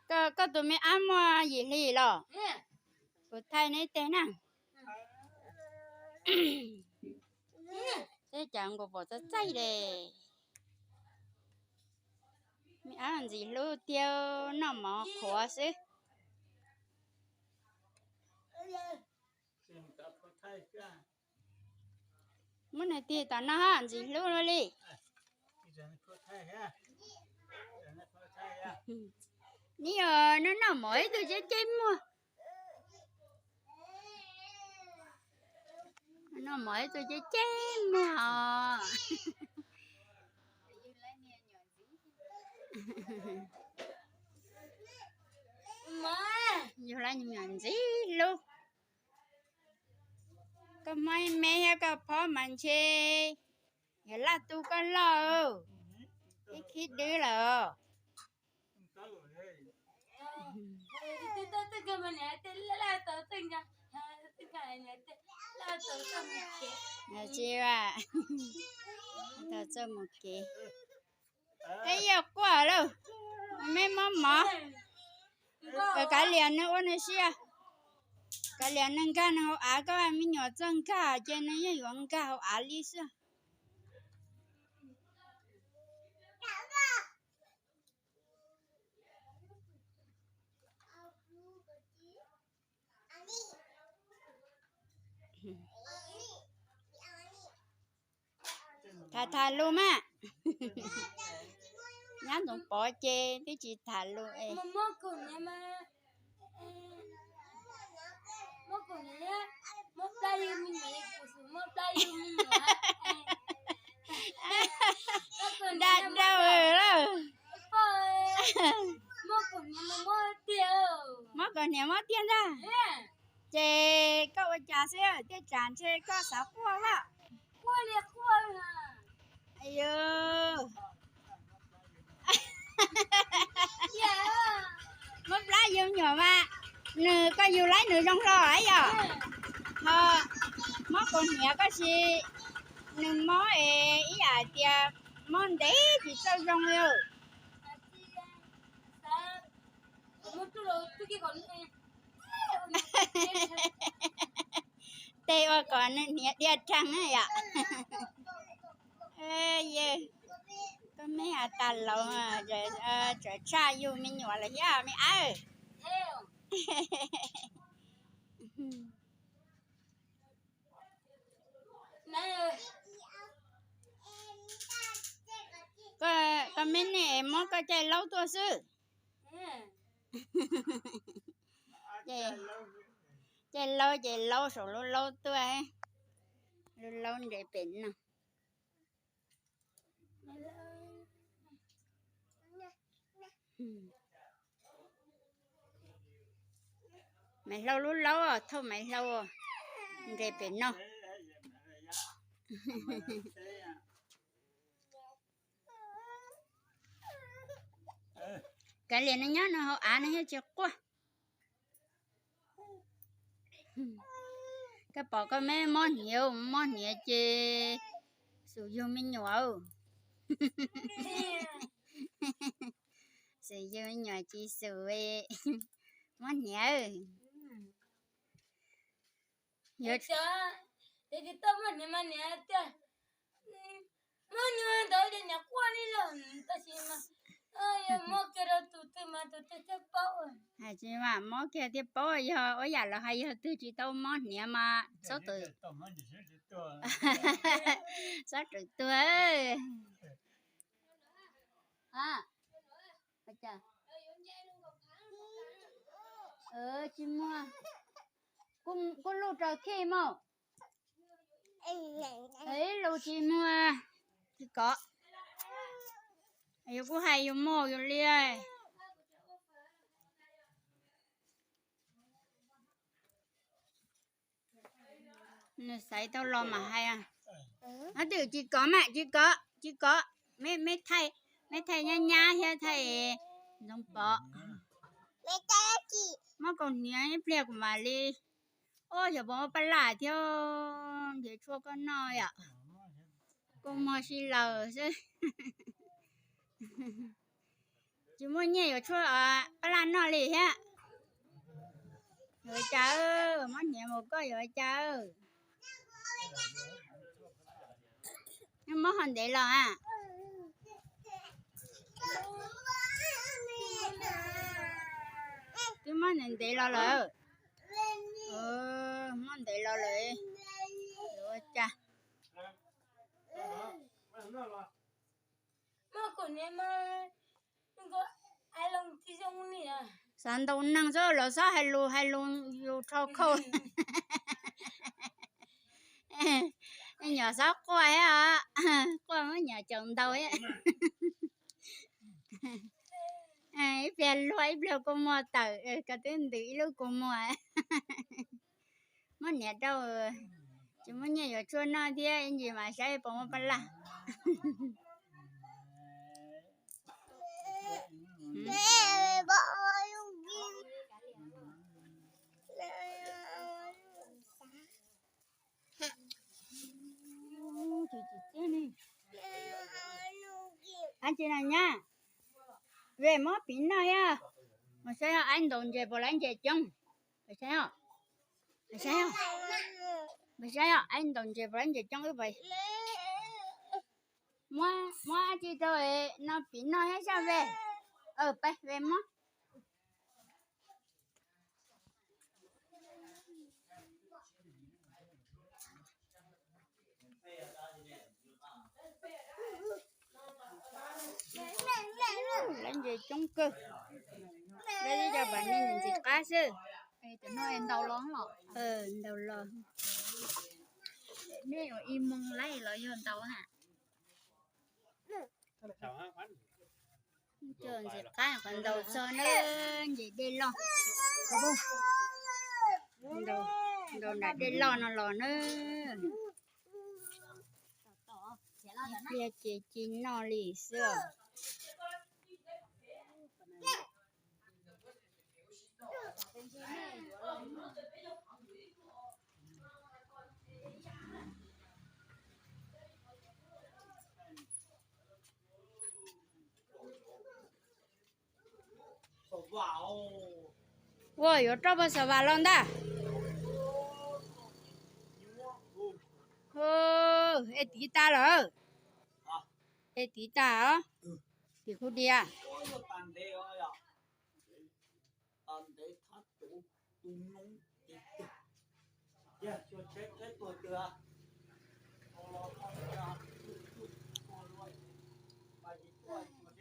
Koj tus me ab muaj yim hli los? Kuv thaij neb teg na. Teb cas nkaus pom txaij txaij le. Me ab ntxim hlub tiag, noj mov qhuav xwb. Muab nws tig tom no ntxim hlub luaj li. Neb yuav noj noj mov ib tug ceb ceb muag. Noj mov ib tug ceb ceb muag os. Yug lawv me nyuam ntxim hlub. Koj mob me thiab koj phob mas ntshe yuav laj tu koj loj, ib khib dwb lawm. Tsis, tau txawj mus kev. Peb yuav quaj lauj, me mob mov. Kav liam nws ua nws siab, kav liam nws nkag nws hauv av, koj me nyuam txawj nkag ces nws yeej yuav nkag hauv av li xwb. Tham tham lus mas. Nyab Ntxoov Pov ces twb tsis tham lus es. Dab dab lawm. Mob kaus hniav mob tiag ntag. Ces koj ua cas xwb, tej tsam ntshe koj xav quaj lawm. Mob plab yug me nyuam mas, nws koj yug laib nws zoo hlo yom. Ho mob kaus hniav koj sis, nws mob es ib yam hais tias mob ntev tsis txawj zoo li. Tej ua kom nws hniav dhia rhees yom. Koj me has tas laus, txawm tshaj yug me nyuam lawm thiab me ab. Koj me neej es muab koj caij laub tuaj xwb. Caij laub ces laub saum lub laub tuaj, lub laub nres pem no. Maiv Hlau lub laub, thauj Maiv Hlau nres pem no. Kav liam nws nyob nws hauv av nws thiaj tsis quaj. Koj pom koj me mob hniav, mob hniav ces xum yug me nyuam. Xum yug me nyuam ces xum mob hniav. Mob hniav ntawd ces niam quaj li los tab sis mas yog mob kiag rau tus twg mas tus twg thiaj paub. Hais tsis mas mob kiag thiaj paub, yog ua yam los hais yog twg tsis tau mob hniav mas txhob tus, txhob tus tuag. Tsis muaj, kuj luj raws khij mog. Ib lus tsis muaj, tsis kov. Yus kuj hais yus mog yus li. Nws xaiv tau los mas hais. Ob twm tsis kov mas tsis kov, tsis kov. Me, me thaij nyab nyab thiab thaij Ntxoov Pov. Mob kaus hniav ib pliag kuv mam li. Ob, xyov puas muaj paj laj thiab, nrhiav tshuaj koj noj yom. Kua muag si laws xwb. Tsis muaj nyiaj yuav tshuaj pab laj noj li thiab. Yuav ua cas, muab hniav mus koj yuav ua cas. Muab ho ntev los a. Twb muab ntev ntev los lawm. Muab ntev los lawm. Yuav ua cas. Xav ntaus neeg xwb los xob hais lus hais lus yus rho khauj. Nyuam xob quaj thiab os, quaj muab nyuam caum ntaus thiab. Ib pliag luag ib pliag kua muag tawm, koj twb ntws ib lub kua muag. Muab hniav rau, tsis muaj nyiaj yuav tshuaj noj thiab, ib ntsis mas saib puas muaj pab laj. Ab tsi na nyab, ve muab piv noj thiab. Mas saib aib ntaus ntses puas laib ntses coob. Mas saib, mas saib, mas saib aib ntaus ntses puas laib ntses coob wb pas. Muab, muab ab tsi rau no piv noj thiab zaj ve. Pab ve muab. Lawv ntses coob kawg. Lawv ib co pas me ntxim qab xwb. Ntaus los, nej ua ib moo laij los yog ntaus na. Cov ntxim qab qhov ntaus txog na, nce dej loj, ntaus nram dej loj no los na. Ib pliag ces ci noj li xwb os. Ua yuav roj paj xav vas los ntag. Es tiv tas lawm. Es tiv tas os. Tim khu dias.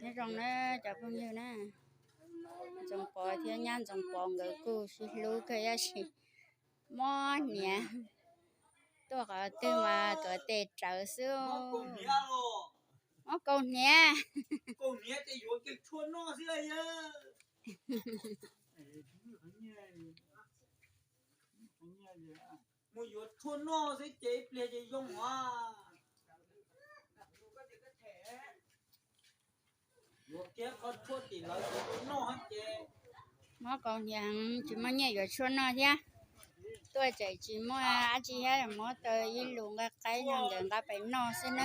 Nyob zoo na cov phooj ywg na, Ntxoov Pov thiab nyab Ntxoov Pov nkawd kuj sib hlub kawg tab sis mob hniav, tuaj qhov twg mas tuav tes rawv xwb. Mob kaus hniav. Mus yuav tshuaj noj xwb ces ib pliag ces zoo os. Yuav kiag qhov tshuaj tim lawv noj ces. Mob kaus hniav heev tsis muaj nyiaj yuav tshuaj noj thiab. Tuaj tseem tsis muaj dab tsi thiab, muab tau ib lus nqaij qaib no ntawd nqa pem noj xwb na.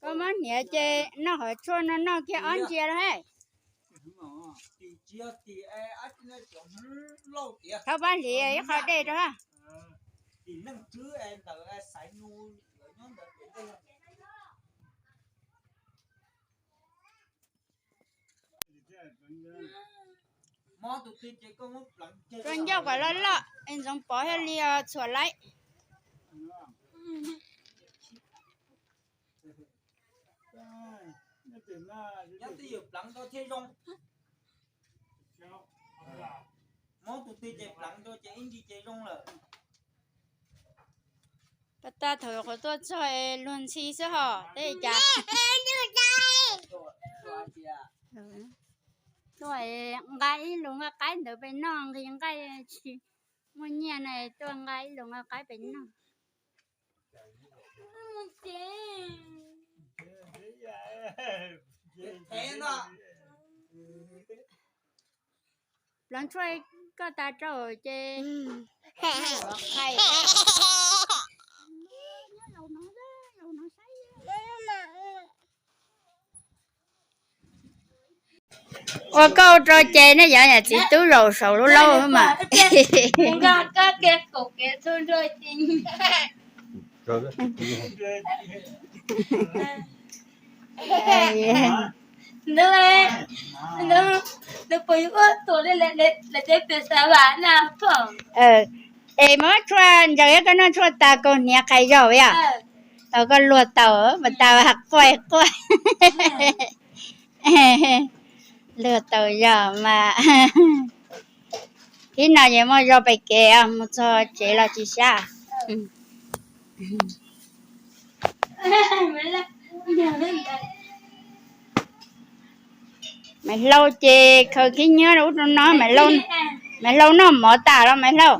Koj mob hniav ces noj qhov tshuaj no noj kiag ob ntsia lawm hais. Thov pab hliv ib qho dej rau. Tsuas ncauj kom loj loj es Ntxoov Pov thiaj li txhuam laib. Nyob twj ywm pleev rau thiaj zoo. Mob tus twg ces pleev rau ces ib ntsis ces zoo lawm. Pas tas thaum qhov tuaj txog luag ntxhi xwb hos tej cas. Tuaj nqa ib lus nqaij qaib ntawd pem noj, nqhis nqaij tsis muaj nyiaj na, tuaj nqa ib lus nqaij qaib pem noj. Pleev tshuaj koj tas rau ces ua qhai. Ua koj rau ces nej yog niam txiv tub zaum saum lub laub mas. Es muab tshuaj ntsaws ib koj noj tshuaj tas koj hniav qhais zaum yom. Tau koj luag tau mas tas quaj quaj. Luag tau yog mas. Ib no ces muaj zog pem kev mus txog tsev los tsis sab. Maiv Hlau ces khaws khib nyiab rau ub rau no, Maiv Hlau noj mov tas los Maiv Hlau.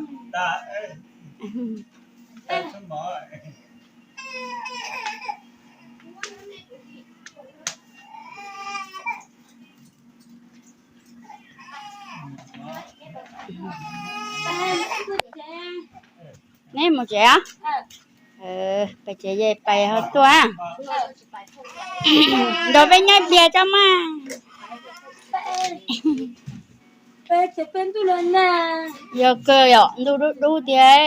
Neb mus tsev os? Pais tsev ces pais ho tuaj. Nrog peb nyob ib pliag tso mas. Yog kawg yom, ntuj dub dub tiag.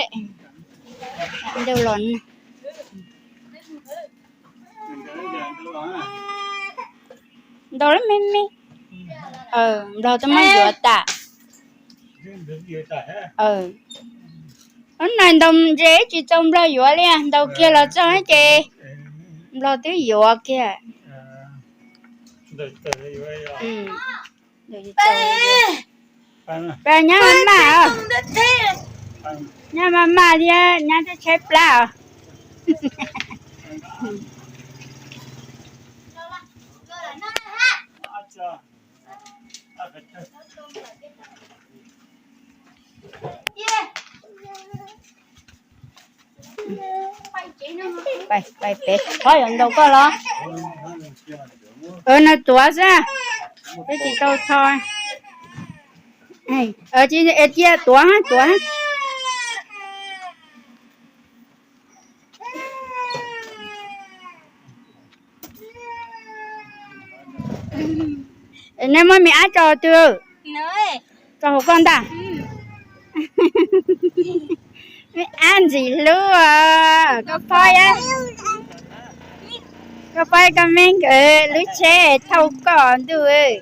Ntuj los nag. Ntaus lub me me. Nplog twb muab yuav tas. Lub no ntaus ntses tsis txaus nplog yuav li, ntaus kiag los txog ces nplog twb yuav kiag. Nyob maj maj, nyob maj maj thiab nyob tshaib tshaib plab os. Pais pem qhov yuav ntaus koj los? Nws tuav xwb, peb tsis tau tho. Cia tuav tuav. Nej muab me ab tso twg? Tso hauv koj ntag. Me ab ntxim hlub, koj phob, koj phob koj me nkawd lub tsheb thauj koj ntuj.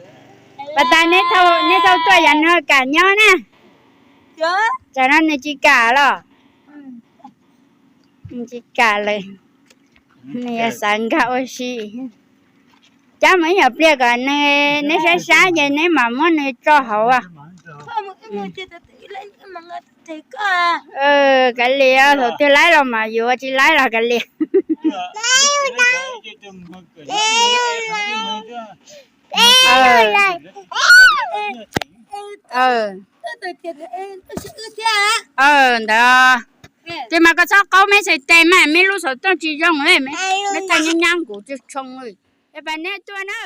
Pas tas neb thauj tuaj yam no kam nyob na. Tsam no nws tsis kam los? Nws tsis kam lawm, nws yuav xav nkag ua si. Cab mus ib nyuag pliag kom neb sab sab ces neb mam muab nws tso hauv. Kav liam, thaum twg laib los mas yuav, tsis laib los kav liam. Ntawd ces mas koj txhob qaub meb txhais tes mas, meb lub xov tooj tsis zoo, meb thaij nyab nyab nkaus tshoo. Es pas neb tuaj na.